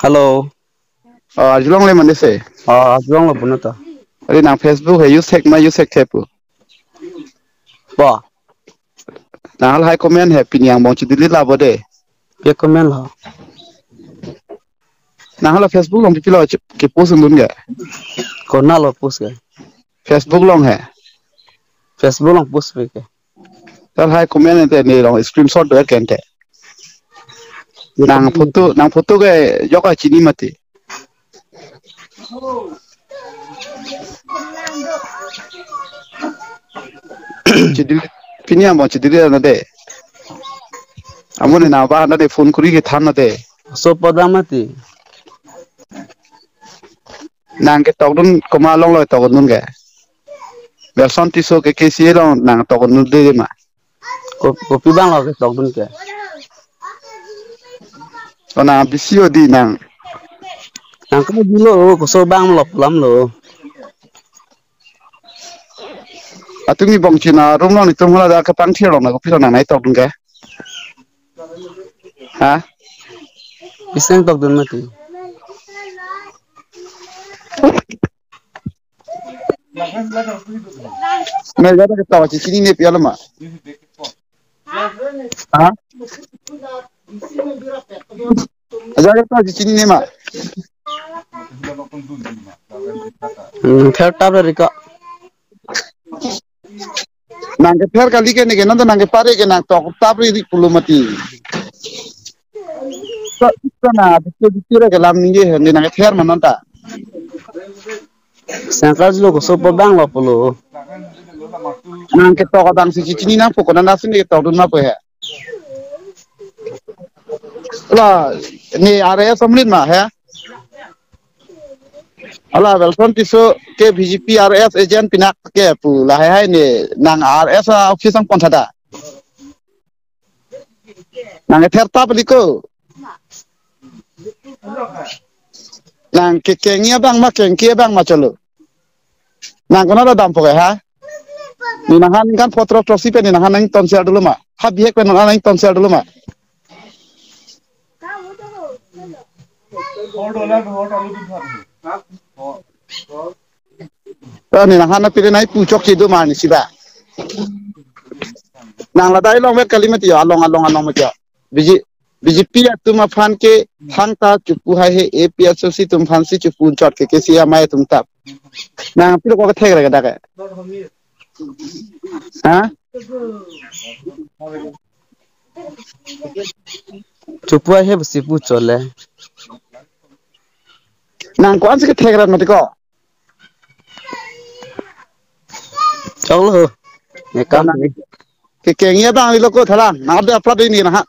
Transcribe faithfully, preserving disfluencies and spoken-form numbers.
Hello. Oh, arjulong le mane se. Oh, arjulong lo puno to. Ari nang Facebook he use thek ma use thek the pu. Bo. Nang lahai comment he pini angbong chu delete la bo de. Ye comment lo. Nang hala Facebook along kipi lo chu- ki post undun ke. Kona lo post ke. Facebook along he. Facebook along post pe ke. Lahai comment te ne along screenshot do kente. Nang photo, nang photo ke jok a chini mati. Chidil, pini angbong chidil na de. Amun na ba na de phone kuri ke than na de. So poda mati. Nang ketokdun komat along lo tokdun ke. Welson Tisso ke KCA along nang tokdun de ma. Ko-, kopi abang lo ketokdun ke. Kona bisi odi nang. Nang ke bilo, koso abang lo, lam lo. Atum ni bong china room along netum hala da kepangthir along na kopi along nang nai tokdun ke. Ha? Isi nang tokdun mati. Nang jada ketok chichinine pi alo ma. Ha? Jada ketok chichinine ma. Hmm, ther tap ri ko. Nang kether kali ke ne ke nonta nang kepare ke nang tok tap ri ri pulo mati. Ko, ko na, bitu, bitu ra ke lam ningje he, ne nang kether ma nonta. Sangkar lo koso abang lo pulo. Nang ketok abang si chini nang pokok nang nasin ketokdun ma po he. La, ne R A S omlin ma he. Hala Welson Tisso ke BJP R S agent pinak ke pu lahai hai ne nang R S a office ang pon thada. Nang ether tap liko. Nang ke kengki abang ma kengki abang ma cholo. Nang kona da dam poke ha. Ne nanghan kan potro trosi pen ne nanghan nang tonsel dolo ma. Ha bihek pen nanghan nang tonsel dolo ma. Ani nang hana pire nai puchok kedo mani siba. Nang ladai along vet kali mati yo, along along along mati yo. BJ, BJP atum aphan ke thangta chupu hai he, APHLC atum aphan si chupu chot ke KCA amei atum tap. Nang pilo ko kethek re ke dak ke. Ha? Chupu hai he besi pu chole. Nang ko-an si kethek rat mati ko. Choklo. Ne kam. Ke kengki abang lilo ko thalang. Nang ada upload ini nang ha.